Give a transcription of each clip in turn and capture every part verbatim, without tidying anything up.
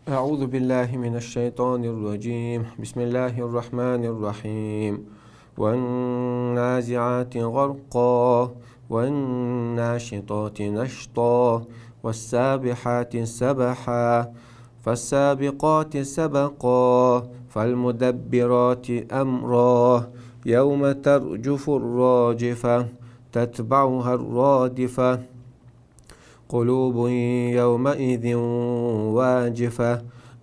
أعوذ بالله من الشيطان الرجيم. بسم الله الرحمن الرحيم. والنازعات غرقا، والناشطات نشطا، والسابحات سبحا، فالسابقات سبقا، فالمدبرات أمرا، يوم ترجف الراجفة، تتبعها الرادفة، قلوب يومئذ واجفة،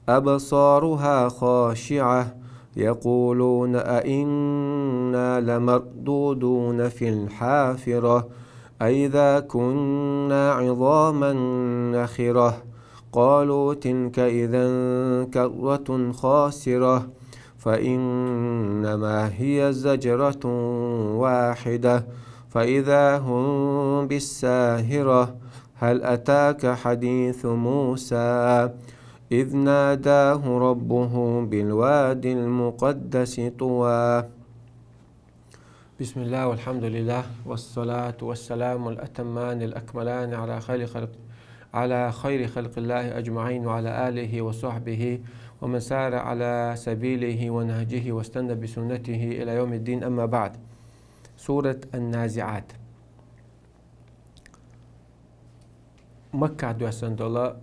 أبصارها خاشعة، يقولون أئنا لمردودون في الحافرة، أئذا كنا عظاما نخرة، قالوا تلك إذا كرة خاسرة، فإنما هي زجرة واحدة، فإذا هم بالساهرة. هل أتاك حديث موسى إذ ناداه ربه بالواد المقدس طوى. بسم الله والحمد لله والصلاة والسلام الأتمان الأكملان على خير خلق على خير خلق الله أجمعين وعلى آله وصحبه ومن سار على سبيله ونهجه واستنى بسنته إلى يوم الدين، أما بعد. سورة النازعات. Маккахь доьссина дола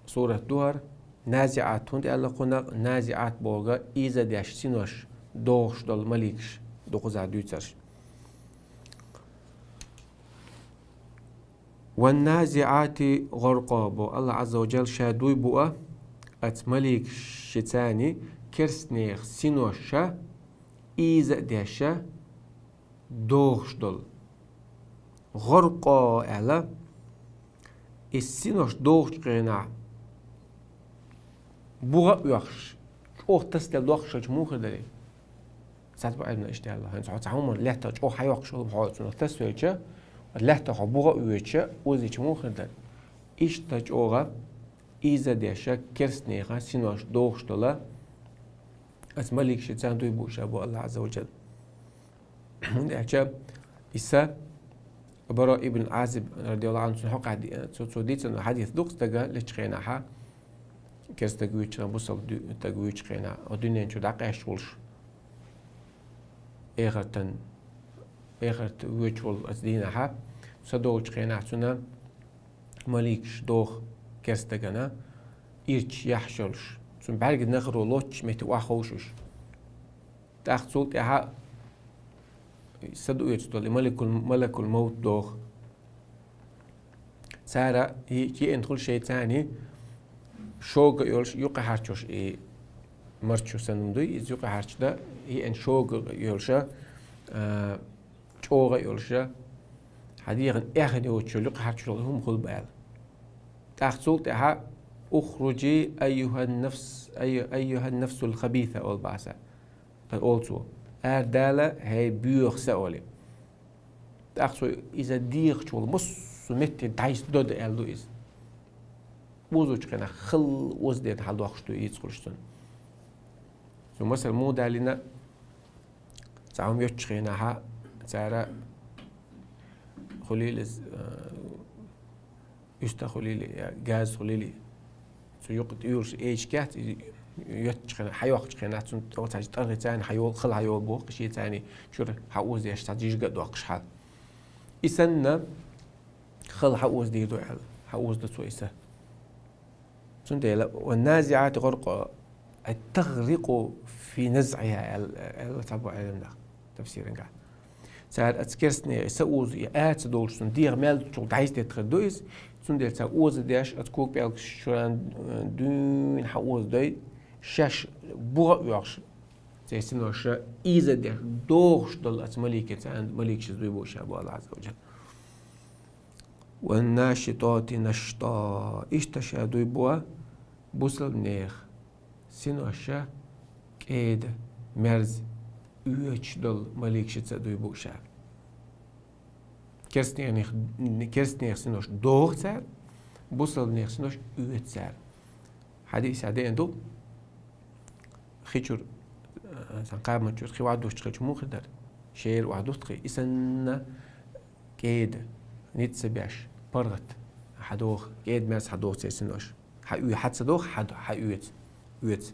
сурат ду хӀара, назиӀат хӀунда аьлла кхунах, назиӀат бохург ийза деш синош дохуш долу маликаш ду кхузахь дуьйцурш. «Ван-назиӀати гӀаркъа» бо Аллах Ӏазза ва Джалла ша дуй бу а, оцу маликашца керстанех синош ша ийза а деш ша дохуш долу. ГӀаркъа аьлла, и синош дохучу хенахь буха а оьхуш, чӀогӀа тасаделла доккхуш хилча муха хир дара? Саьд бу Ӏилманан иштта аьлла, хӀинца хьо цхьа хӀуманна лаьттах чӀогӀа хьайоккхуш хилча, хьо цунах тасавелча, лаьттах хьо буха а воьдуш, озийча муха хир дара? Иштта чӀогӀа ийза деш ша керстанеха синош дохуш долу оцу маликашца дуй бу ша бо Аллах Ӏазза ва Джалла. ХӀунда аьлча и са Баро ибн Ӏазиб, радияллаху Ӏанху, цунна хьокъехь ди-, цо, цо дийцина хьадис ду-кх, стага лечу хенахьа, керстаг вуьйчу хенахь, бусалба ду-, стаг вуьйчу хенахь, оцу дуьнен чу дӀакъаьсташ волуш, эхартан, эхарт воьдуш волу оцу дийнахьа, са долучу хенахь цунна маликаш доху керстагана, ирча яхь шолуш, цунна бӀаьрга нахаро лоцчу метте охьаховшу уьш. ТӀаккха цул тӀаьхьа са дуьйцуш долу и маликул, малакул мовт доху. Цара йи-, йиъна хуьлу шайца шога а йолуш, юкъахьарчош и марчо санна дуй, иза юкъахьарча дан, йиъна шога а йолуша, а, чӀогӀа а йолуша, хьан дегӀан эхь йоцуш йолу юкъахьарчош йолу хӀума хуьлу баьлла. ТӀаккха цул тӀаьхьа: «Ухружи айюхьан нафс, айю-, айюхьан нафсул хабиса», олу баьса. Ткъа олу цо: «Арадала, хӀей боьха са», олий. ТӀаккха цо иза дехачу волу массо а метте дӀайса дода аьлла ду иза. Озочу хенахь халла оза дерна хьалдоккхуш ду иза хуьлуш цунна. Цо масал муха далийна, цхьа хӀума йоцучу хенахьа цара хуьлийла иза, а, уьстагӀ хуьлийла, я газ хуьлийла. Цу юкъа тӀуьйлуш эча кехат, и йоьттучу хенахь, хьайоккхучу хенахь, цунна тӀе оцхьаьжча тӀаргӀи царна хьайолу, хала хьайолу боху, кхин шен царний чуьра хьаоза деш, цхьа жижиг а доккхуш хьал. И санна, хала хьаоза дийр ду аьлла, хьаоза ду цо и са. Цундела: «Ва назиӀати гӀаркъа, ай тагӀрикъу фи назӀиха», аьлла, аьлла цхьаболу Ӏеламнаха тафсирангахь. Цара оцу керстанех са оза, и аца долуш цунна дегӀ мел долчул дӀайса детта хир ду иза, цундела цара оза деш, оцу кога пӀелгаш чуьра дуьйна хьаоза дой, шаьш буха а оьхуш, церан синош ша ийза деш дохуш долу оцу маликаца, маликашца дуй бу ша бо Аллах Ӏазза ва Джалла. «Ван-нашитати нашта». Иштта ша дуй бу бусалбанех синош ша кӀеда, мерза, оьцуш долу маликашца дуй бу ша. Керстанех, керстанех синош доху цара, бусалбанех синош оьцу цара. Хьадисехь деана ду, хи чуьра, а, сан кхабан чуьра хи охьадуттуш хилча муха хир дара? Шера охьадутта хи, и санна кӀеда, ницкъ ца беш, паргӀат хьадоху, кӀеда-мерза хьадоху церан синош. хьаоьцу, хьа ца доху, хьа, хьаоьцу, оьцу.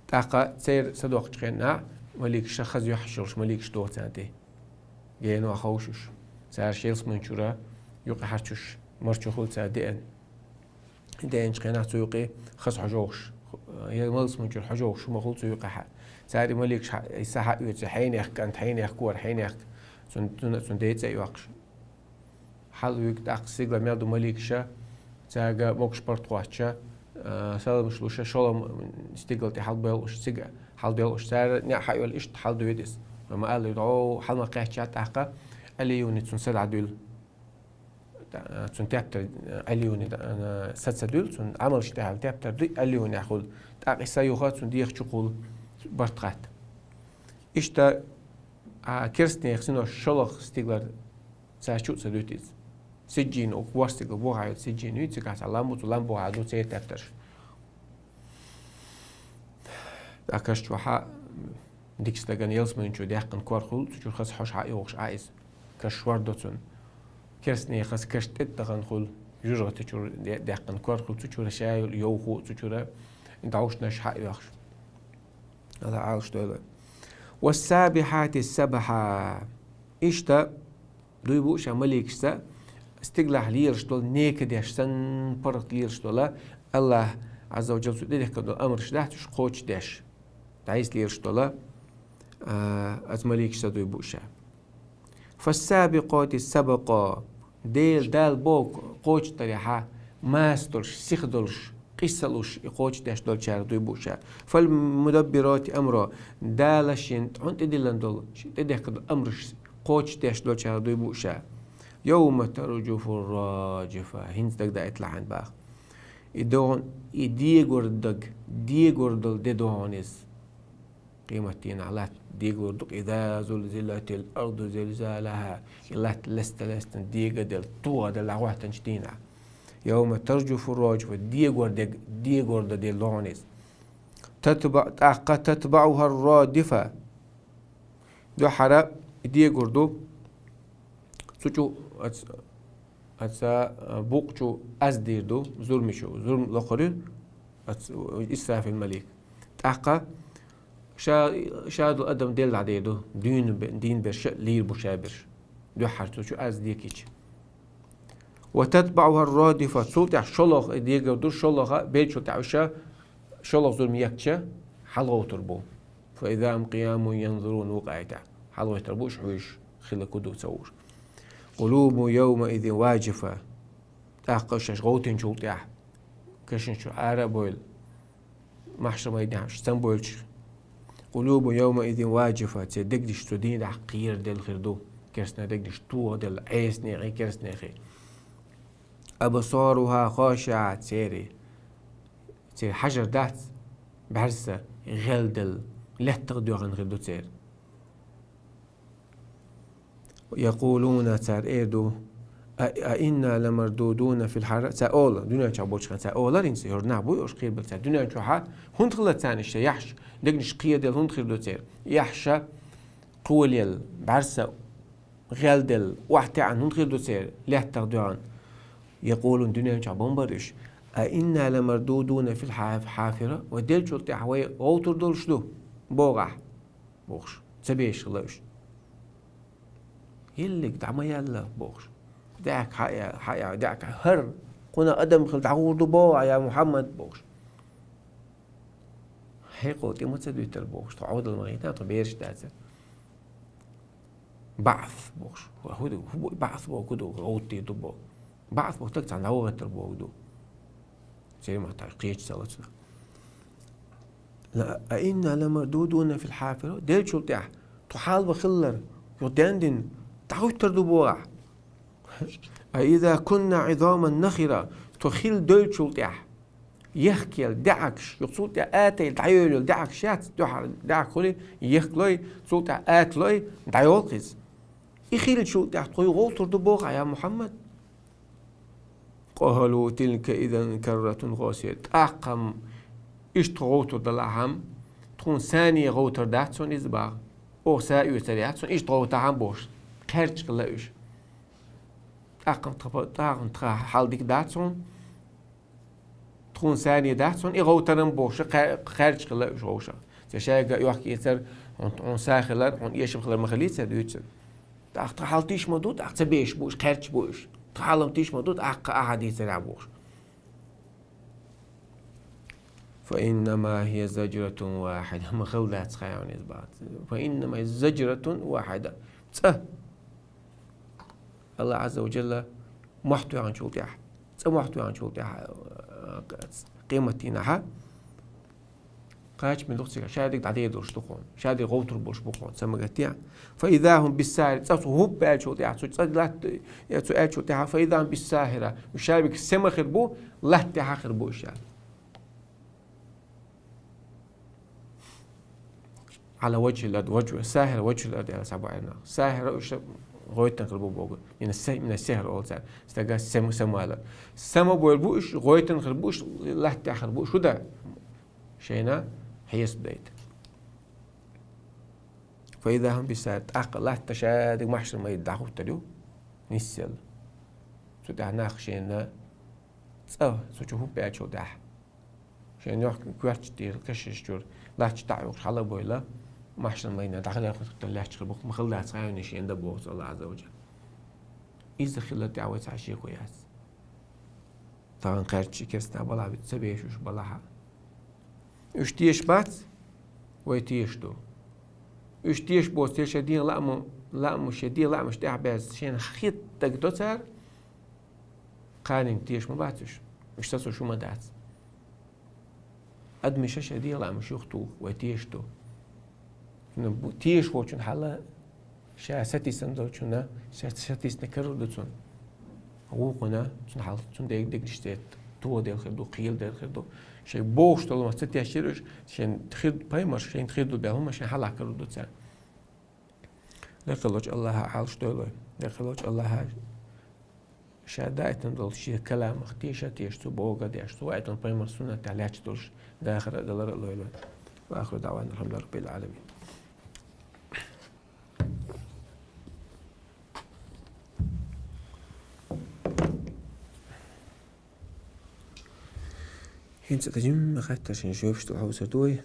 ТӀаккха церан садоккхучу хенахь маликаш хаза юьхьаш йолуш маликаш доху царна тӀе. Генахь ховшуш. Цара ялсаманчуьра юкъа хьарчуш, марчо хуьлу цара деана. Деанчу хенахь цу юкъе хаза хьожохуш, я ялсаманчуьра хьожохуш хӀума хуьлу цу юкъахь. Цара и маликаш хьа-, и са хьаоьцу, хьенех кӀант, хьенех кора, хьенех цунна, цунна, цунна ден цӀе а йоккхуш. Хьалавуьгу тӀаккха стигала мел ду маликаша, цаьрга могуш барт кхоччуша, а, саламаш луша, шолгӀа стигала тӀе хьалабеллуш, цига хьалабеллуш, цара неӀ хьаоьлла иштта хьаладоьду иза. Ма-аллара, дӀо хьала ма кхаьчча тӀаккха Ӏалиюна цунна са дӀадуьллу. ТӀа-, цунна тептар, Ӏалиюна, а, са ца дуьллу, цунна Ӏамалш тӀехьа тептар дуй, Ӏалиюнехь хуьлу. ТӀаккха и са юха цунна дегӀа чу кхуллу барт хатта. Иштта, а, керстанех синош шолгӀа стигалара цара чу а ца дуьту иза. Сиджин, укх ворхӀ стигала бухахь йолу сиджин ю, цигахь цхьа лам бу, цу лам бухахь ду церан тептарш. ТӀаккха каш чохь а дикачу стагана ялсаманин чу даьккхина кор хуьлу, цу чуьра хаза хьожа хьаоьхуш Ӏа иза. Каш шор до цунна. Керстанех хаза каш тӀе а дахана хуьлу, жужагӀата чуьра де-, даьккхина кор хуьлу, цу чуьра ша йовхо а, цу чуьра дӀовшанаш хьаоьхуш. Алла Ӏалаш дойла. «Вассабихьати сабхьа». Иштта дуй бу ша маликашца, стигалахь лелаш долу нека деш санна, паргӀат лелаш долу, Аллах Ӏазза ва Джалла цу тӀедехкина долу амраш дац уьш кхочушдеш, дӀайса лелаш долу, а, аса маликашца дуй бу ша. «Фассабикъати сабкъа». Дела, Дала боху кхочушдарехьа, маса долуш, сиха долуш, къийсалуш и кхочушдеш долчаьрга дуй бу ша. «Фалмудаббирати амра». Дала шен хьуна тӀедиллина долу, шен тӀедехкина долу амраш кхочушдеш долчаьрга дуй бу ша. «Йовма тарджуфу раджифа». ХӀинца дагадаийталахь хьайна боху. И догӀу-, и дегор даг, дегор долу де догӀу иза. Къематдийнахь латта дегор ду-кх: «Иза зулзилатил арду зилзалаха». И латта ласта-ластана дегадала, тогӀадала дӀахӀоьттинчу дийнахь. «Йовма тарджуфу раджифа», дегор дег, дегор дан де догӀу иза. «Татба-, тӀаккха татбаӀухар радифа». Дуьххьара дегор ду, цу чу ац-, аца, а, букъ чу аз дийр ду, зурми чу, зурм локхур ю, ац-, Исрафил малик. ТӀаккха ша, ша долу адам делла дӀадийр ду, дуьйна бе-, дийна берш а лийр бу ша берш. Дуьххьара цу чу аз декича. «Ва татбаӀухар радифа», цул тӀаьхьа шолгӀа дегар ду, шолгӀа, беллачул тӀаьхьа уьш шолгӀа зурма еттича, хьалагӀовтур бу. «Фа иза хӀум къиямун янзурун», вукху аятехь. ХьалагӀовттур бу уьш хьуьйсуш, хилла ку ду ца хууш. «Къулубун йовмаизин важифа». ТӀаккха шаьш гӀовттинчул тӀаьхьа, кашнаш чу ара а бевлла, махьшар майданехь уьш цамбевлча. «Къулубун йовмаизин важифа», церан дегнаш цу дийнахь кхераделла хир ду. Керстанийн дегнаш тогӀаделла, Ӏеснехь, керстанехь. «Абсаруха хашиӀа», церан, церан хьажар дац, бӀаьрса гӀелделла, лаьттах доьгӀна хир ду церан. «Якъулуна», цара эр ду: «А, а инна ламардудуна фил хьафира». Цара олу, дуьнен чохь болчу хенахь цара олура хӀинца, хӀара нах буй уьш кхерабелла цара дуьнен чохь, хӀунда хилла царна иштта яхьаш, дегнаш кхеделла хӀунда хир ду церан? Яхьаш, кхолелла, бӀаьрса гӀелделла, охьатаьӀна хӀунда хир ду церан, лаьттах доьгӀна? «Якъулун», дуьнен чохь бан бара уьш: «А инна ламардудуна фил хьаф-, хьафира». Вай деллачул тӀаьхьа вай гӀовтур долуш ду, боху ахь, бохуш, ца беш хилла уьш. Еллиг дӀа ма яьлла, бохуш. Даьхка хьаъя, хьаъя, даьхка хӀара, кхунах адам хила дӀагӀур ду, боху ахь, я Мухьаммад, бохуш. Хьекъал тӀе ма ца дуьтура, бохуш, тхо Ӏовдал ма хӀиттина, тхо бераш дацара. БаӀс, бохуш. ХӀу ду, хӀу бу, баӀс боху ду, гӀовттий ду, боху. БаӀс боху стаг цхьаьна дӀавахийтар боху ду. Церан маттахь кхечу ца лацна. «Ла, а инна ламардудуна фил хьафира». Деллачул тӀаьхьа тхо хьалха хиллар, юха дендина, дӀахӀуьттур ду боху ахь. «А иза кунна Ӏизаман нахира», тхо хилла деллачул тӀаьхьа, ехкаелла даьӀахкаш, юха цул тӀаьхьа атайла дӀайолайолла даьӀахкаш яц, дуьххьара даьӀахк хуьлий, ехкалой, цул тӀаьхьа аталой, дӀайолу-кх иза. И хиллачул тӀаьхьа тхо гӀовтур ду боху ахь, я Мухьаммад. «Къалу тилка изан карратун хасира». ТӀаккха-м иштта гӀовтур далахь-м, тхуна сане гӀовтар дац хьуна иза боху. Оха са оьцур яц хьуна, иштта гӀовтахь-м бохуш, кхерча хилла уьш. ТӀаккха-м тха па-, тӀаккха-м тхан хьал дика дац хьуна. Тхуна сани дац, хьуна и гӀовтаран бохуш, кхаьрча хила уьш гӀовша. Ца шайга йохкийцар, хьуна, хьуна са хилар, хьуна эшам хилар ма хилийца дуьйцур. ТӀаккха тха хьал тийш ма ду, тӀаккха ца беш бу уьш, кхаьрча бу уьш. Тха хьалам тийш ма ду, тӀаккха ахьа дийцар а бохуш. فإنما هي زجرة واحدة. Ма хала дац хьайна иза бац. فإنما هي زجرة واحدة. ЦӀа. Аллах Азза ва Джалла мохь тоьхначул тӀехьа. ЦӀа мохь тоьхначул тӀехьа, э, къематдийнахьа. Кхача мел дукха цига шадерг дӀадер долуш ду хьуна. Шадерг гӀовтур болуш бу хьуна. Ца магатте. فإذا هم بالساهرة. ЦӀа цу хӀуп баьлчул тӀехьа. Цу цӀа латта, э, цу аьлчул тӀехьа. فإذا هم بالساهرة. Уьш шаберг сема хир бу, латта тӀехьа хир бу уьш. على وجه الأرض, ваджу, сахьира ваджу الأرض аьлла схьа бу Ӏаьрбийн нах. Сахьира уьш гӀойтан хир бу боху. Мина се-, мина сихьр олу цара. Стага сема, сема аьлла. Сема бой бу уьш, гӀойтан хир бу уьш, латта тӀехь хир бу уьш. ХӀунда? Шайна хьесап дайта. فإذا هم بالساهرة. ТӀаккха латта шадерг махьшар майда дӀахӀуттур ю. Нисъелла. Цу тӀехь нах шайна цӀа, цу чу хӀуп баьлчул тӀехь. Шайн йохк-, коьртачу тӀера, кашаш чуьра, латта чу дӀа а йохуш, хьала а бойла, махьшар майдана дӀахьалхийтта лаьтташ хир бу, ма хала дац хьайна шен дан боху Аллах Азза ва Джалла. Иза хилар тӀехь вай цхьа шеко яц. Тахана кхаьрча керста балахь виц ца беш уьш балахьа. Уьш тешаш бац, вай тешаш ду. Уьш тешаш боцу те шайн ден лааму-, лаамаш, шайн ден лаамаш тӀехь баьзза, шайна хетта дагадо цара, кханенга тешаш ма бац уьш. Уьш сацо шу ма дац. Адамаша шайн ден лаамаш юхатуху, вай тешаш ду. Ну, бу-, тешаш волчун хьала ша сатийсина долчунна, ша сатийсина карор ду цунна. Вукхунна цунна хьала, цунна дегнаш дерг тоха дер хир ду, кхел дер хир ду. Шайн бохуш долу ма ца тешчира уьш, шайн хир, пайхамарш шайн хир ду баьлла, ма шайн хьалха карор ду цара. Лекха волчу Аллаха Ӏалаш дойла вай. Лекха волчу Аллаха ша даийтина долу шен каламах теша а теша, цо бохург а деш, цо ваийтина пайхамар суннатехь лаьтташ долуш дахар а далар а лойла вай. وآخر دعوانا أن الحمد لله رب العالمين. ХӀинца тӀе жимма хаттаршна жоьпаш ду хьовсур ду вай.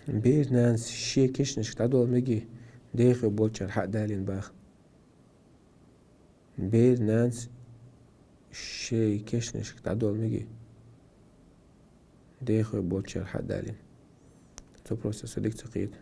Бер нанас шен кешнашка дӀадолу мегий, дехо болчара хьа а далийна баха. Бер нанас шен кешнашка дӀадолу мегий, дехо болчара хьа а далийна. Цо просто со дика ца кхета.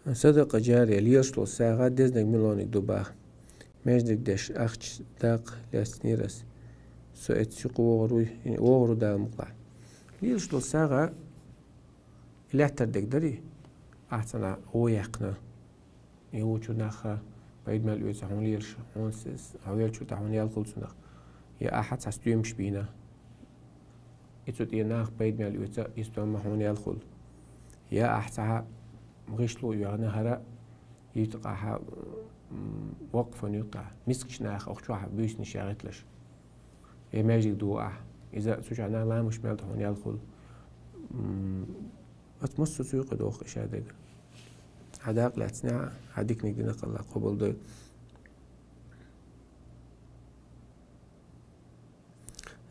Садакъа джария, лелаш дола сагӀа дезаниг миллиониг ду бах. Маьждиг деш ахча дакъа лаьцнарас. Со эцци юкъе вогӀур вуй, вогӀур ву Дала мукъалахь. Лелаш дола сагӀа лаьттар дег дарий, ахь цхьана гӀо яьккхина. И вочу наха пайда мел оьцу хьуна лелаш, хьуна с-, с-, хьо велчу тӀа хьуна ял хул цунах. Я ахьа цхьа стоимаш бийна. И цу тӀе наха пайда мел оьцу, и стоима хьуна ял хул. Я ахь цхьа гӀишло йоьгӀна хӀара, итт къахьа, м, вакъфан юкъа, мискачу наха охчохьа буьйсанаш ягӀитлаш. Я маьждиг ду ахь. Иза цу чохь наха ламаш мел тӀа хьуна ял хул. М, Ат массо цу юкъе доху и шадерг. Хьан дакъа лаьцна, хьан диканиг дина кхалла къобалдой.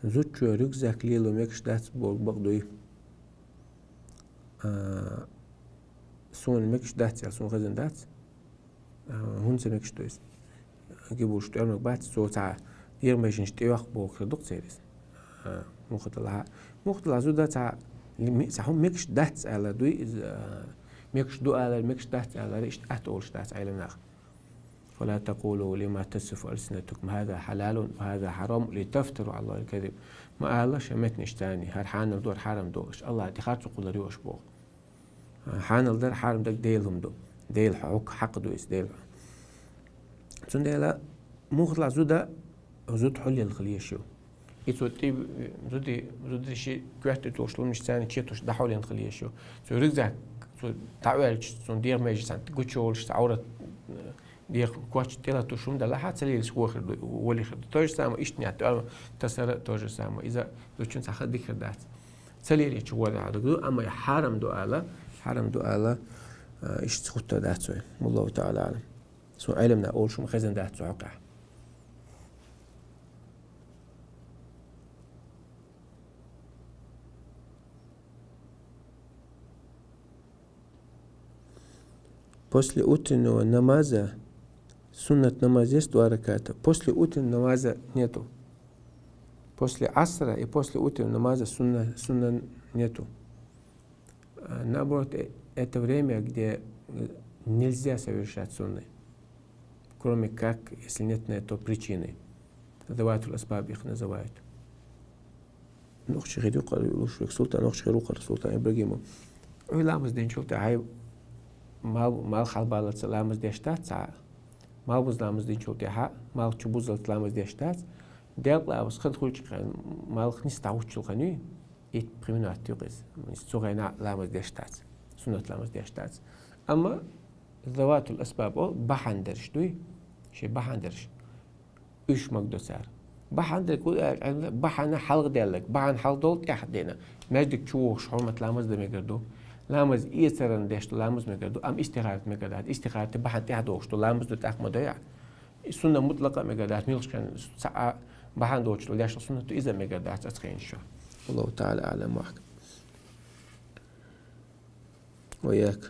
Зудчо рюкзак лело мегаш дац боху бакъ дуй. А, суна мегаш дац, я суна хезна дац. А, хӀунда ца мегаш ду иза? Гибуш тӀоьрмаг бац, цо цхьа дегӀ меженаш тӀейоккху боху хир ду-кх церан иза. А, муха делахь а, муха делахь зуда цхьа, ми-, цхьа хӀума мегаш дац аьлла дуй иза, а, мегаш ду алар, мегаш дац алар, иштта атта олуш дац Ӏелам наха. «فلا تقولوا لما تصف ألسنتكم هذا حلال وهذا حرام لتفتروا على الله الكذب». Ма ала шайн меттанаш царний, хӀара хьанал ду, хӀара хьарам ду, аша АллахӀ тӀе харцо кхуллур ю аша боху. Хьанал дар, хьарам дар Делан хӀума ду. Делан хьу-, хьакъ ду иза, Делан хьу-. Цундела муха делахь зуда, зуда хьулъелла хила езаш ю. И цо тӀе-, зуди, зуди ши коьрта тӀе тулуш лумнаш царна четуш дӀахьулъелла хила езаш ю. Цо рюкзак, цо дӀаоьллачу, цунна дегӀ межа царна гучуволуш, цхьа Ӏаврат, э, дегӀ коч тӀе латуш хӀума делахь а, ца лелаш вохир ду, воли хир ду. То же самое, иштта нехь тӀоьрма тасара то же самое. Иза зудчун цхьа ха дика хир дац. Ца лелийча гӀо ду, амма хьарам ду ала, хьарам ду ала, а, иштта хӀуттур дац вай. Валлаху таӀала аӀлам. Суна Ӏелам наха олуш хӀума хезна дац цу хьокъехь. После утреннего намаза суннат намаз есть два раката. После утреннего намаза нету. После асра и после утреннего намаза сунна, сунна нету. А, наоборот, э, это время, где, э, нельзя совершать сунны, кроме как, если нет на это причины. Заватул асбаб их называют. Нохчи хир ю кхара, Улушбек Султан, нохчи хир ю кхара, Султан Ибрагимов. Ой, ламаз динчул тӀаьхьа мал, мал хьалбаллалца ламаз деш дац цхьа. Малбуза ламаз динчул тӀаьхьа, мал чу бузалц ламаз деш дац. Делкъа ламаз хан хуьлучу хан, малх нис дӀахӀуттучул хан юй, итт-пхи минот ю иза. Цу гӀайна ламаз деш дац. Суннат ламаз деш дац. Амма заватул асбаб ол бахьана дерш дуй, шен бахьана дерш. Уьш магадо цара. Бахьана дерг хӀун аьлла, бахьана хьалха даьлларг, бахьана хьалха долу тӀаьхьа деана. Маьждиг чу вогӀуш хьурмат ламаз дан мегар ду. Ламаз эцаран деш ду, ламаз мегар ду. Амма истихарат мегар дац. Истихарат бахьана тӀаьхьа догӀуш ду. Ламаз ду тӀаккха ма дой. И сунна мутлакъа мегар дац. Муьлхачу хенахь цхьа а бахьана доцуш долу деш долу суннат ду, иза мегар дац аса хенаш чохь. Аллаху таӀала аӀлам вахка. Ва яка.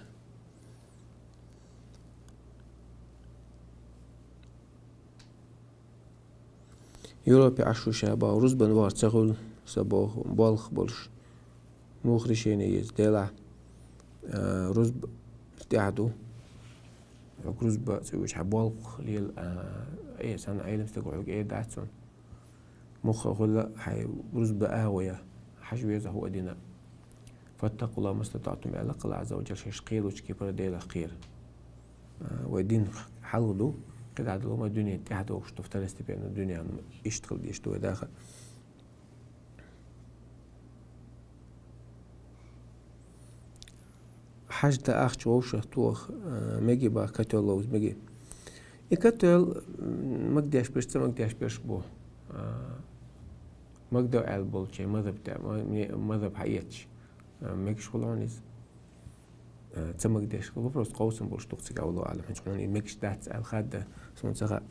Европе Ӏаш ву ша боху, рузбан вахар ца хуьлу, сан боху, болх болуш. Муха решение еза? Делахь, а, рузба тӀехь ду. Хьуьга рузба ца вуьйчу хьан болх лела, а, э, сан Ӏелам стага хьуьга эр дац цунна. Муха хуьлу хьайн рузба агӀо я, хьажа веза хӀу а дина. «Фаттакъуллаха мастатаътум», аьлла Аллах Ӏазза ва Джалла, шаьш кхералучу кепара Делах кхера. А, вай дин хьалха ду, кхидӀа долу ма дуьне тӀаьхьа догӀуш ду, второстепенно дуьне, иштта хила дезаш ду вай дахар. Хьажа дан ахча вовшах тоха, а, меги бах, котел ловза меги. И котел, м, магадеш берш, ца магадеш берш бу. А, магадо аьлла болчу, мазхаб тӀе, ма-, ме-, мазхаб хьаэцаш, а, мегаш хуьлу хьуна иза. А, ца магадеш, вопрос къовсам болуш ду-кх цига, Аллаху аӀлам, хӀинца хьуна и мегаш дац аьлла хадда, суна ца хаьа.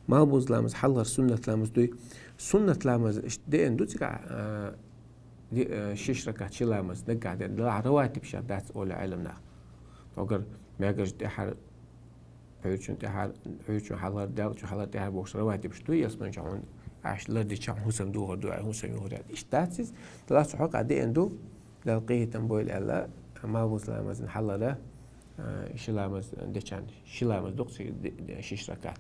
Малбуза ламаз хьалхара суннат ламаз дуй. Суннат ламаз иштта деана ду цигахь, а, ди-, а, шиш ракат ши ламаз наггахь деана. Делахь раватиб шаьш дац олу Ӏелам нах. Тогара мегаш тӀаьхьара, хьуьйчун тӀаьхьара, хьуьйчун хьалхара, делкъачун хьалхара тӀаьхьара бохуш раватиб ду, ялсамани чохь хьуна Ӏаш лардича хӀусам духар ду, хӀусам юхар яц. Иштта дац иза, делахь цу хьокъехь деана ду, Дала къинхетам бойла малхбуза ламаза хьалхара, а, ши ламаз дечарна, ши ламаз ду-кх цига де-, де-, шишша ракаӀат.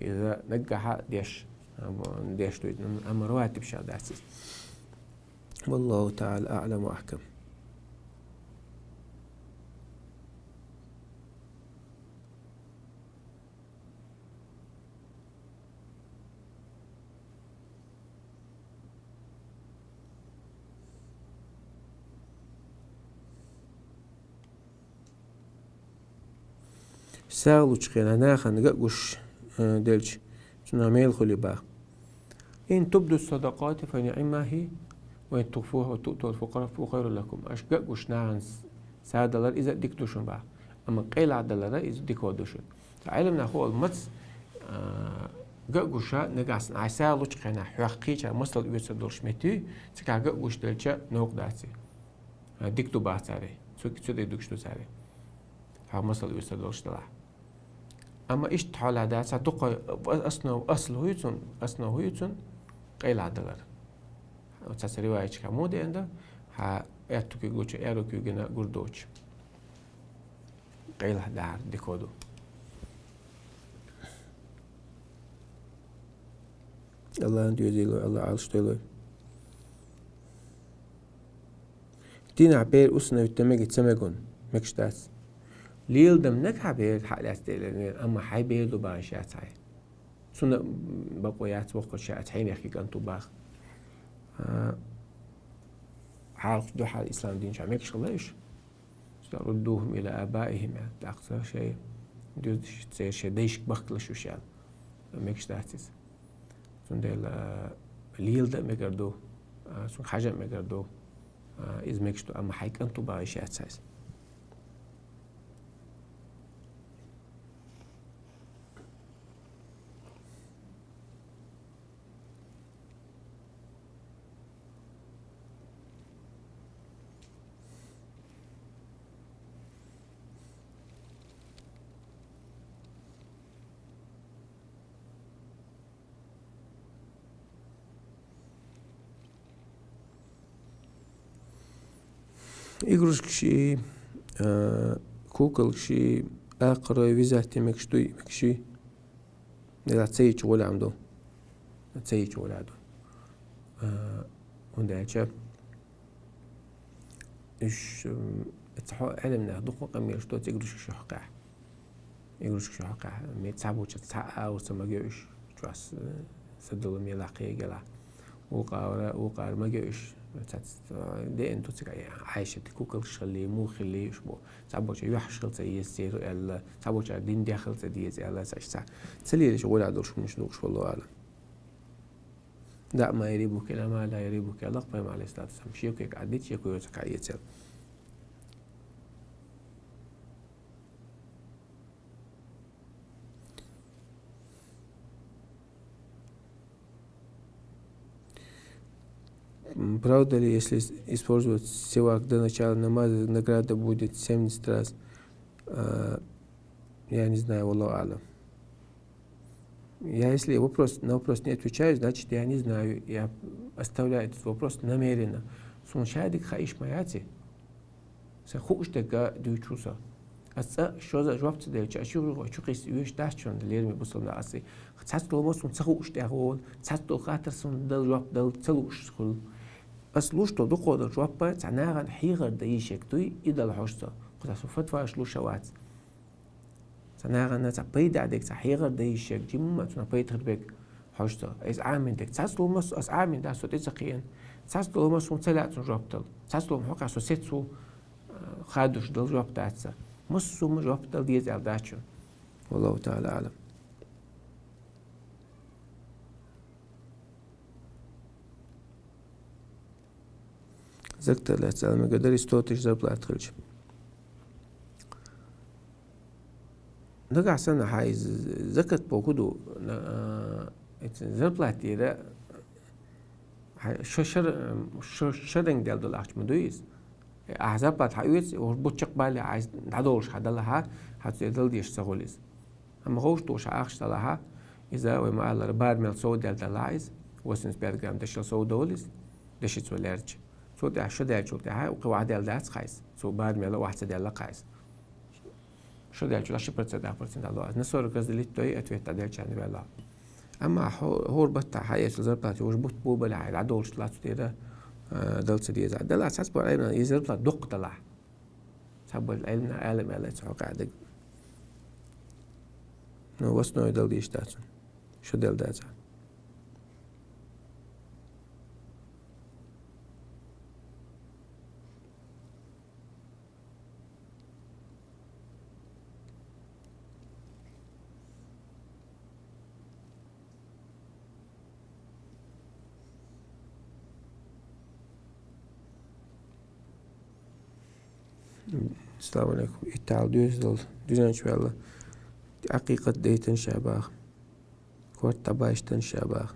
Иза наггахьа деш, а, деш ду иза, амма раватиб ша дац иза. والله تعالى أعلم وأحكم. СагӀа лучу хенахь нахана ган а гуш, э, делча, цунах мел хуьлий боху. إن تبدوا الصدقات فنعما هي وإن تخفوها وتؤتوها الفقراء فهو خير لكم. Аша ган а гуш нахана сагӀа далар, иза а дика ду шуна боху. Амма къайлаха далар, иза дика ду шуна. Ткъа Ӏеламнаха олу маца, а, ган а гуш, нагахь санна хьайн сагӀа лучу хенахь хьох кхечара масал оьцур долуш метта, цигахь ган а гуш делча, новкъа дац и. А, дика ду боху цара. Цу, цу тӀе дуьгуш ду цара. Хьох масал оьцур долуш делахь. Амма иштта хьолахь дац, цхьа дукха основа, асл хӀун ю цуьнан, основа хӀун ю цуьнан, къайлаха далар. Цхьацца риваяташкахь муха деана ду, хьан аьтту куьг лучу, аьрру куьйгана гур доцуш. Къайлаха дахьар дика ду. АллахӀана доьзий лойла, АллахӀ Ӏалашдойла вай. Дийнахь бер усыновить дан мега ца мегаш дац. Леладан мега хьан бер, хьан лаьцна тӀе а лелийна, амма хьайн бер ду бохуш яц хьайн. Цунна бакъо яц воккхачу, ша хьенех кӀант ву боху. А, хьалха дуьхьал ислам дин чохь мегаш хилла уьш. ردوهم إلى آبائهم, тӀаккха ца шайн дуьззина церан шайн дайшка бахкалаш уьш аьлла. Мегаш дац иза. Цундела, а, леладан а мегар ду, а, цуьнга хьажа а мегар ду, а, иза мегаш ду, амма хьайн кӀант ву бохуш яц иза. Игрушкаш, а, куколкаш, акхарой вязать мегаш дуй, мегаш. Делахь ца йича гӀолехь ду. Ца йича гӀолехь ду. А, хӀунда аьлча уьш, м, цхьа хьо Ӏеламнаха дукха къамелаш доцу игрушкаш хьокхехь. Игрушкаш хьокхехь. Ме цхьаболчу цхьа а агӀор ца магийо уьш. Чохь с-, са долу мелахь кхегала. Вукхара, вукхара магийо уьш. Цац, а, деана ду цига Ӏайшат куколкаш хилли, муха хилли уьш бу. Цхьаболчу юьхьаш хила ца еза церан аьлла, цхьаболчара дин дехала ца деза аьлла, ца, ца, ца лелаш гӀолехь долуш хӀуманаш ду уьш, валлахӀу аӀлам. دع ما يريبك إلى ما لا يريبك, аьлла Пайхамара, Ӏалайхиссалату вассалам, шеко кхаъ дитта, шеко йоцург кхаъ эца аьлла. М, правда ли, если с-, использовать сивак до начала намаза, награда будет семьдесят раз? А, я не знаю, валлаху аълам. Я если вопрос, на вопрос не отвечаю, значит, я не знаю, я оставляю этот вопрос намеренно. Суна шадерг хаийша ма яц и. Сан хууш дерг дуьйцу со. Ас цкъа шозза жоп ца делча, ас чу, чу кхиссавеш дац шуна, лераме бусалба нах, ас и. Цхьацца долу ма суна ца хууш тӀехволу, цхьацца долу хаттар суна дала жоп дала ца лууш хуьлу. Ас луш долу дукхо долу жоп цхьа нахана хьехар дан йиш ерг дуй, и дала хьожу со. Кхузахь со фатваш луш а вац. Цхьа нахана цхьа пайда а дерг, цхьа хьехар дан йиш ерг, жимма а цунах пайда хир берг хьожу со. Иза Ӏамийна дерг. Цхьацца долу ма со, ас Ӏамийна дац, со тӀе ца кхиъна. Цхьацца долу ма суна ца лаьа цунна жоп дала. Цхьацца долу ма хьокъехь со сецву, а, хадуш дала жоп дац сан. Массо а ма жоп дала деза аьлла дац шуна. Валлаху таӀала аълам. Закат лаьцна аьлла мегар дарий, сто тысяч зарплата хилча. Нагахь санна хьан иза закат боху ду, на, а, эцу зарплатера хьан шо шар-, шо шаренга дел долу ахча ма дуй иза. Ахьа зарплата хьан оьцу, уьш бу чекхбале, хьан иза дӀадолуш хьан далахьа, хьан цу дала дезаш ца хуьлу иза. Амма ховш долуш ахча далахьа, иза вай ма-аллара, барамел сов дел далахьа иза, восемьдесят пять грамм дешал сов довла иза, дешица вай лаьрча. Цул тӀехьа шо даьллачул тӀехьа, укхо ваха даьлла дац хьайса. Цо барам аьлла, ваха ца даьлла хьайса. Шо даьллачул тӀехьа ши процент, дӀа процент дӀалу аз. На сорок раз делить дой, ответ дӀаделча а ваьлла. Амма хьо-, хӀора баттахь хьаэцача зарплата уже бутт бо бале хьай, дӀадолча лац тӀера, э, дала ца деза. Дала цхьацца бо Ӏилман, из зарплата дукха далахь. Цхьаболча Ӏилман Ӏалам аьлла, цхьа хьокъехь дерг. Ну, в основе дала дезаш дац. Шо делла дац. Ассаламу алейкум. Иттал дуьздал дуьзенчу ваьлла. Акъикъат дейтан ша баха. Корта дӀабаьшта ша баха.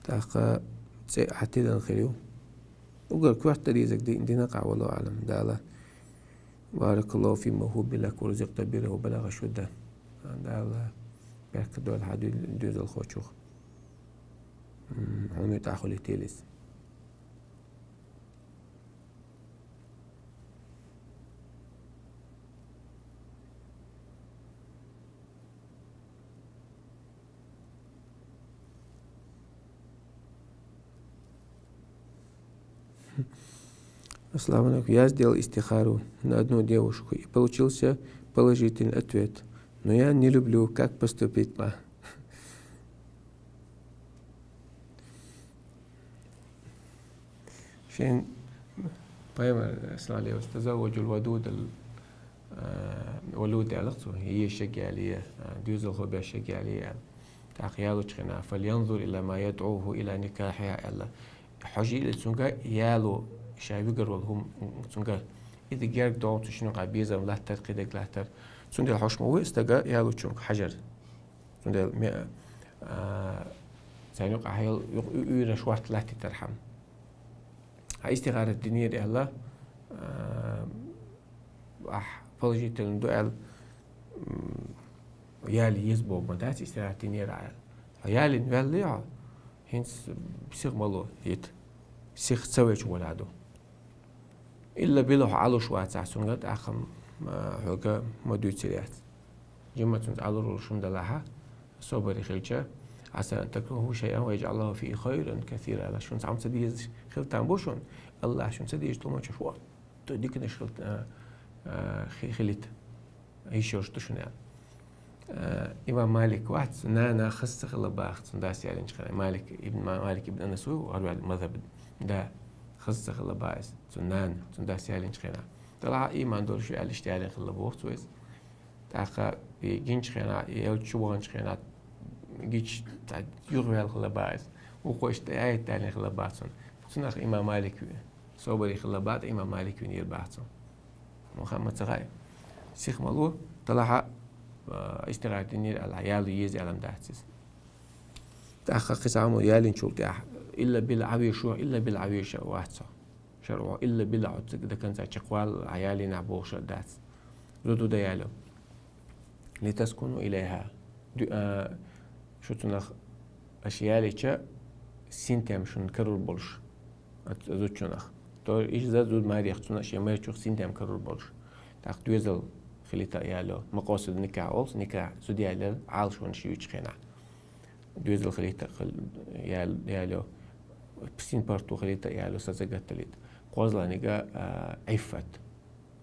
ТӀаккха цӀе Ӏатилан хир ю. Угар корта дӀадийзаг ди-, дина къа, валлаху аълам, Дала. بارك الله في موهوبك ورزقك بره وبلغ أشده. Дала беркат дойла хьан дуь-, дуьзалхочух. М, хьуна тӀехула телис. Ассаламу алейкум. Я сделал истихару на одну девушку, и получился положительный ответ. Но я не люблю, как поступить, ма? Шен пайхамар, саллаллаху алейхи ва саллям, تزوجوا الودود ال-, а, الولود аьлла цо, езаш ерг яле, а, доьзалхо беш ерг яле аьлла. ТӀаккха ялочу хенахь, فلينظر إلى ما يدعوه إلى نكاحها аьлла. Хьожийла цуьнга яло, ша вигар волу хӀума цуьнга. И ди герга догӀу цу шиннахь безам латтар, кхидерг латтар. Цундела хьожуш ма ву и стага ялочуьнга хьажар. Цундела ме-, а, царна юкъахь йолу юкъ-, уь-, уьйраш ворта латтийтархьама. Хьан истихарат динера аьлла, а, ахь положительно ду аьлла, м, яли еза боху ма дац, истихарат динера аьлла. Хьо ялийна ваьлла хьо, хӀинца сиха ма ло йита. Сиха ца веча гӀолехь ду. Илла билла хьо Ӏалуш вацахь цуьнга, тӀаккха, а, хьоьга ма дуьйцур яц. Жимма цуьнца Ӏалур волуш хӀума далахьа, собаре хилча, عسى أن تكرهوا شيئا ويجعل الله فيه خيرا كثيرا. Шуна цхьа хӀума ца дезаш хила там бу шуна, Аллахь шуна ца дезаш тӀе ма чу шу. Ду диканаш хила, а, а, хи-, хилийта. Йиш йолуш ду шуна аьлла. Э, имам Малик вац, нана хаза ца хилла баха цуьнан дас ялинчу хенахь. Малик ибн Ма-, Малик ибн Анас ву, гӀарваьлла мазхӀаб, да, хаза ца хилла баха иза, цуьнан нана, цуьнан дас ялинчу хенахь. Делахь а ийман долуш ю аьлла, иштта ялийна хилла боху цо иза. ТӀаккха и гинчу хенахь, и элча чу ваханчу хенахь, гича цхьа юхаваьлла хилла баха иза. Вукхо иштта аят далийна хилла баха цунна. Цунах имам Малик ву. Собаре хилла баха, имам Малик винера баха цо. Мухаммад ца хаьа. Сиха ма ло, делахь а, а, истихарат динера аьлла, яло еза аьлла ма дац иза. ТӀаккха кхин цхьа хӀума ялинчул тӀаьхьа, илла билла Ӏан везаш ву, илла билла Ӏан везаш вац хьо. ШарӀо, илла билла хьо цига до конца чекхвала, хьан ялийнехь бохуш а дац. Зуда дан яло. لتسكنوا إليها. Ду-, а, шу цунах аша ялийча, синтем шуна карор болуш, а, зудчунах. То иза зуда марех цунах шен майрачух синтем карор болуш. ТӀаккха доьзал хилийта а яло. Макъосид никахь олуш, никахь зуда ялор, Ӏалашонаш юьйцучу хенахь. Доьзал хилийта а хил-, ял-, яло. СинпаргӀато хилийта а яло, са ца гатдалийта. КхозлагӀниг, а, Ӏиффат.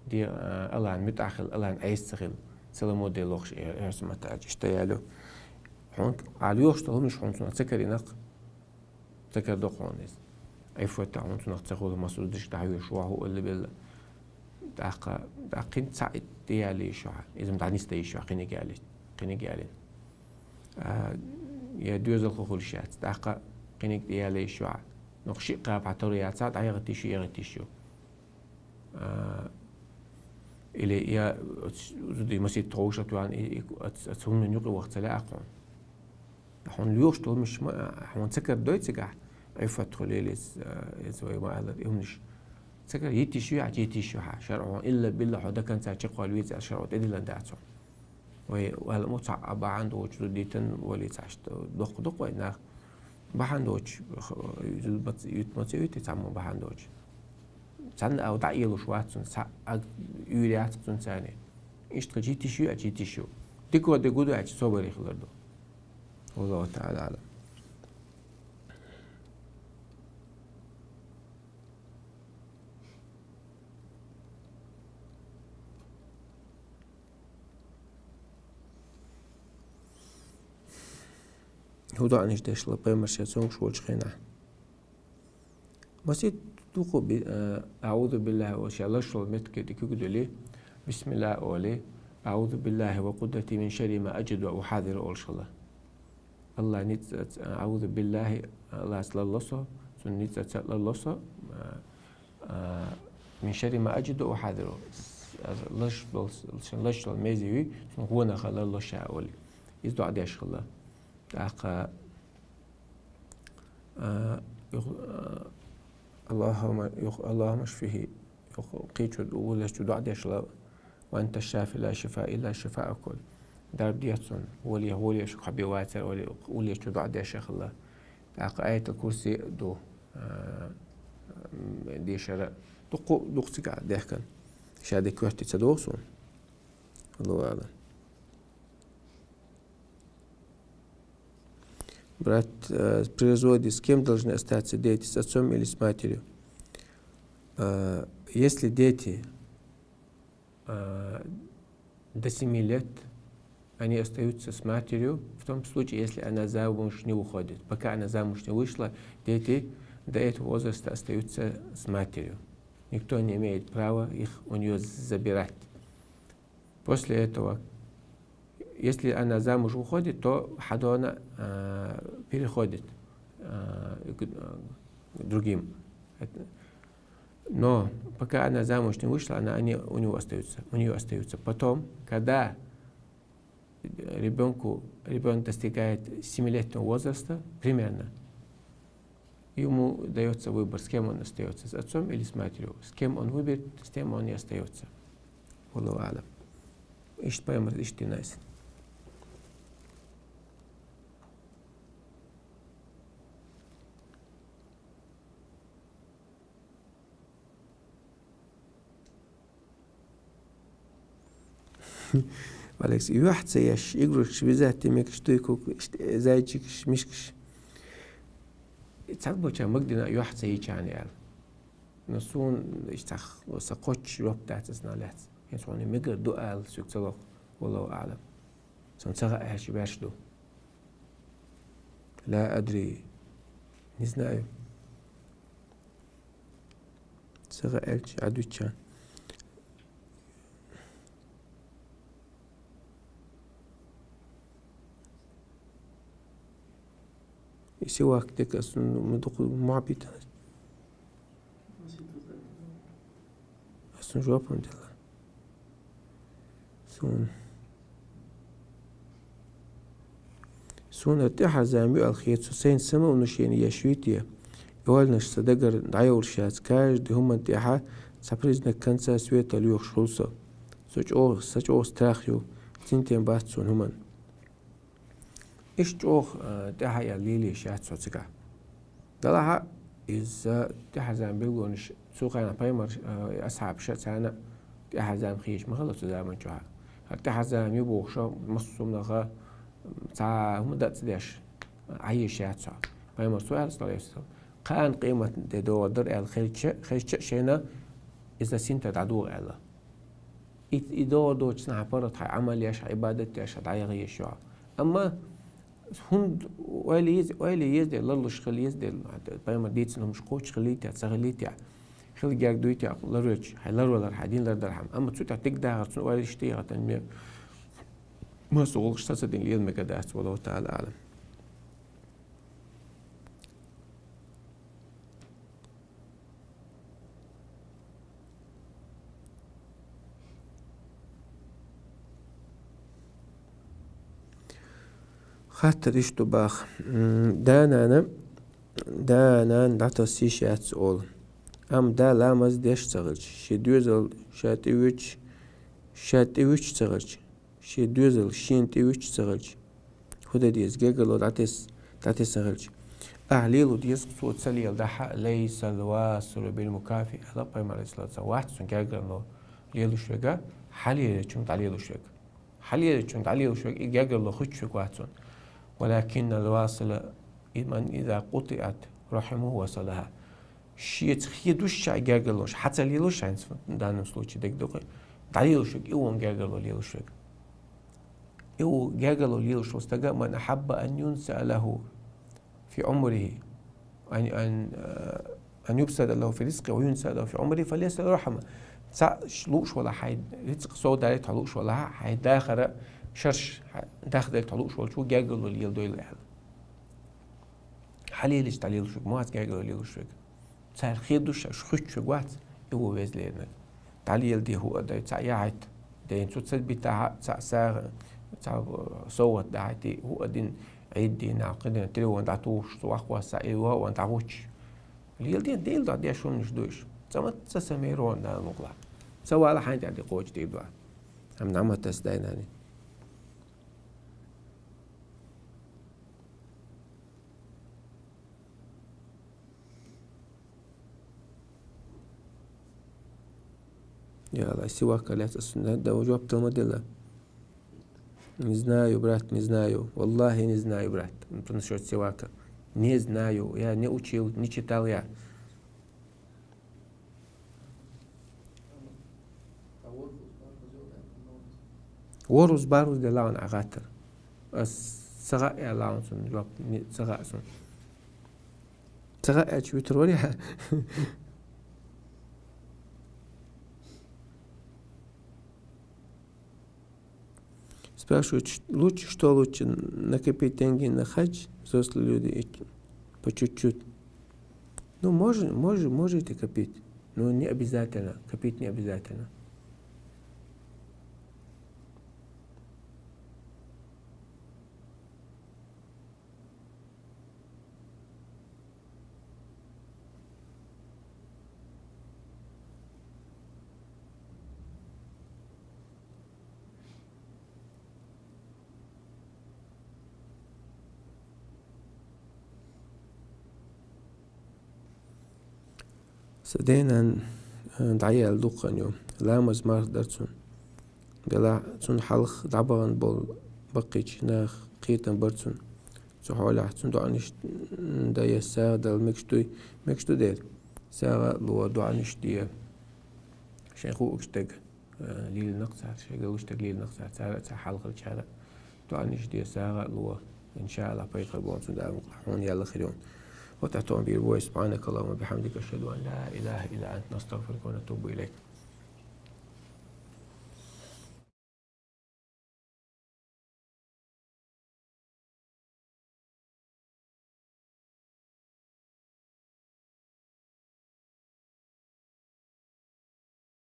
Де, а, Аллахьна муьтӀахь хила, Аллахьна Ӏеса ца хила, ца ламо де лохуш, э, эрсий маттахь аьлча, иштта яло. Хьуна, Ӏа лоьхуш долу хӀуманаш хьуна цунах ца карийнакх, ца карадо хьуна иза. Ӏиффатехь хьуна цунах ца хуьлу, массо а зудчуьнга дӀахьоьжуш вахьа а, илла билла. ТӀаккха, тӀаккха кхин цхьаъ тӀе ялийша хьо, иза-м дӀанисдан йиш ю хьо, кхиниг ялийта, кхиниг ялийна. А, я доьзалхо хуьлуш яц, тӀаккха кхиниг тӀе ялийша хьо. Нух шиъ кхаба хьан таро яцахь, дӀаяхӀийтийша ю, яхӀийтийша ю. А, или я оц-, зуда масийтта тховш а тоьхна, и, и, оц-, оцу хӀуманан юкъе ваха ца лаьа хьуна. Хьуна лоьхуш долу хӀуманаш ма, хьуна ца карадой цигахь, Ӏиффат хуьлийла иза, а, иза вай ма-аллара, и хӀуманаш. Ца кара, йитийша ю хьан, йитийша ю хьан. ШарӀо, илла билла хьо до конца чекхвала веза аьлла, шарӀо тӀедиллина дац хьуна. Вай, ваьлла мо цхьаъ а бахьана долчу зуда дитина валлий цхьа иштта доккха ду-кх вай нах. Бахьан долчу, х-, ю-, мац-, ю-, маца ю те цхьаммо бахьан долчу. Цхьанна а дӀа а елуш вац цунна, цхьа а уьйр яц цунна царна. Иштта хилча йитиш ю, аьлча йитиш ю. Дика де гу ду аьлча собаре хилар ду. Валлаху та'ала а'лам. ХӀун доӀанаш деш хилла пайхамар ша цомгуш волчу хенахь? Масийтта дукха би-, а, «АӀузу биллахӀи» олуш, ша лаш волу меттиге тӀе куьг а дуьллий, «Бисмиллахь» олий, «АӀузу биллахӀи ва къудратихӀи мин шарри ма аджиду ва ухьазиру» олуш хилла. АллахӀ ницкъаца, «АӀузу биллахӀи», АллахӀца ларло со, цуьнан ницкъаца ларло со, а, а, «мин шарри ма аджиду ва ухьазиру». Лаш долу, шен лаш долу мезий, цуьнан гӀонах ларло ша олий. Иза доӀа деш хилла. ТӀаккха, а, юха, а, «АллахӀумма», юха, «АллахӀумма шфихӀи», юха кхечу, вуьшта чу доӀа деш хилла, «Ва анта шафи ла шифаъ илла шифаъук». Дарба де цунна, гӀоле, гӀоле шуьга хьо бен вацара, гӀоле, вуьшта чу доӀа деш хилла. ТӀаккха Аятул Курси ду, а, дешара. Дукха, дукха цигахь дехкина. Ша де коьрте ца догӀу суна. Аллаху а'лам. Брат, э, при разводе с кем должны остаться дети, с отцом или с матерью? Э, если дети, э, до семи лет, они остаются с матерью, в том случае, если она замуж не выходит. Пока она замуж не вышла, дети до этого возраста остаются с матерью. Никто не имеет права их у неё забирать. После этого, если она замуж выходит, то хьадона, а, переходит, а, к, а, к другим. Это, но пока она замуж не вышла, она, они у него остаются, у неё остаются. Потом, когда ребёнку, ребёнок достигает семилетнего возраста, примерно, ему даётся выбор, с кем он остаётся, с отцом или с матерью. С кем он выберет, с тем он и остаётся. Валлаху а'лам. Иштта пайхамар иштта дина иза. Алекс, юьхь ца еш, игрушкаш вязать де мегаш дуй куьг, иштта, э, зайчикаш, мишкаш. Цхьаболчара магадина юьхь ца йича аьлла. Но суна иштта сан кхоччуш жоп дац аса лаьцна. ХӀинца хьуна мегар ду аьлла, соьга ца лоху, валлаху а'лам. Сан ца хаьа аьлча баьрш ду. Ла адри. Не знаю. Ца хаьа аьлча, Ӏадвиччан. И сивак дика ас, м, дукха мохь битана. Ас жоп-м делла. Суна. Суна тӀаьхьарзам ю аьлла хета цо, сайна самоуношение еш юй те, и ойланаш сан дагара дӀайолуш яц, каждый хӀуманна тӀаьхьа цхьа признак конца света лоьхуш хуьлу со. Со чӀогӀа, сан чӀогӀа страх ю, цинтем бац суна хӀуманна. Иштта чӀогӀа, а, тӀаьхьа яла лелийша яц цо цигахь. Делахь а иза тӀаьхьарзаман билгалонаш цу хенахь пайхамар, а, асхьабаша царна тӀаьхьарзам хеташ ма хилла цу заман чохь. ХӀара тӀаьхьарзам ю бохуш массо а хӀуманах цхьа хӀума дан ца деш, Ӏан езаш яц цо. Пайхамара цо аьлла, саллаллаху Ӏалайхи ва саллам, кхана къематан де догӀур дара аьлла хезча, хезча а шайна иза синтара дӀадогӀу аьлла. И, и догӀур доцуш хьан паргӀат, хьан Ӏамал еш, хьан Ӏибадат еш, хьан дӀаяхьа езаш ю хьо. Амма хӀунда ойла еза, ойла еза де, ларлуш хила еза де, пайхамара дийцина хӀумаш кхочуш хилийта, ца хилийта, хила герга дуйта, ларвеча, хьайн ларвалар, хьайн дин лардархьама. Амма цу тӀехь дика дахар, цунна ойла иштта яхатан ме-, массо а гӀуллакхаш сацадина лела мегар дац, валлаху таӀала аӀлам. Хаттар иштта ду боху. М, да-нана, да-нана дӀатасса йиш яц олу. Амма да ламаз деш ца хилча, шен доьзал ша тӀе вуьтуш, ша тӀе вуьтуш ца хилча, шен доьзал шена тӀе вуьтуш ца хилча, хӀун дан деза, гергарло дӀатес-, дӀатесна хилча. Ахь лело деза, цо ца леладахь, «ليس الواصل بالمكافئ», аьлла пайхамара, عليه الصلاة والسلام, вац цунна гергарло лелаш верг, хьалелачунга дӀалелаш верг. Хьалелачунга дӀалелаш верг, и гергарло хуьттуш верг вац цунна. «ولكن الواصل من إذا قطعت رحمه وصلها». Шеца хедуш ша гергарлонаш, хьа ца лелаш хьайнца, в данном случае дегдокхуй, дӀалелаш верг, и вон гергарло лелаш верг. И вон гергарло лелаш вола стаг: «من أحب أن ينسأ له في عمره، أن، أن، آه، أن يبسط له في رزقه وينسأ له في عمره فليصل رحمه». Цхьаъ лууш валахь, хьай рицкъ сов далийта хьо лууш валахь, хьай дахар шераш дахдалийта хьо лууш волчо гергарло леладойла аьлла. Хьалелача дӀалелаш верг ма вац гергарло лелаш верг. Цар хедуш ша, уж хуьттуш верг вац, и вон веза леринарг. ДӀалеладе, хӀу а дай, цхьаъ яхьийта, дайна цо ца битахь, цхьаъ сагӀа, цхьаъ совгӀат дахьийта, хӀу а дина, Ӏийд дийнахь, кхидӀа дийнахь телефон дӀатухуш, цу воккхавола саг, и воккхавенна дӀагӀутташ. Леладе, Делан дуьхьа деш хӀуманаш да уж. ЦӀа ма ца са мейрон, Дала мукъалахь. Ца вала хьайна тӀехь де кхочу дийр дуьхьа. Амма нӀамат аса дай-нанна. Я Аллах, сивак лаьцна ас сунна да жоп тала ма делла. Не знаю, брат, не знаю. Валлахи, не знаю, брат. Насчёт сивака. Не знаю. Я не учил, не читал я. Ворус-барус де лаьгӀна Ӏа гӀаттар. Ас ца гӀа аьлла лаьгӀна сона жоп, не, ца гӀа сона. Ца гӀа аьлча витар варий хьа? Спрашивают, ш-, лучше, что лучше, накопить деньги на хадж, взрослые люди, и по чуть-чуть. Ну, можно, можно, можете копить, но не обязательно, копить не обязательно. Са дай-нана, э, дӀаяьлла дукха хан ю. Ламаз, марха дара цун. Делахь цунна хьалха дӀабахана болу баккхийчу наха кхетам бара цунна. Цу хьолехь цунна доӀанаш, м, дан я сагӀа дала мегаш дуй? Мегаш ду дера. СагӀа а ло, доӀанаш де. Шайн хууш дерг, э, лелийнарг цара, шайн гуш дерг лелийнарг цара, цара а, цара хьалхарчара а доӀанаш де, сагӀа а ло. Иншааллах, пайхамар боху цунна, Дала мукъалахь, хьуна яьлла хир ю. Вот о том бийр бой. سبحانك اللهم وبحمدك، أشهد أن لا إله إلا أنت، نستغفرك ونتوب إليك.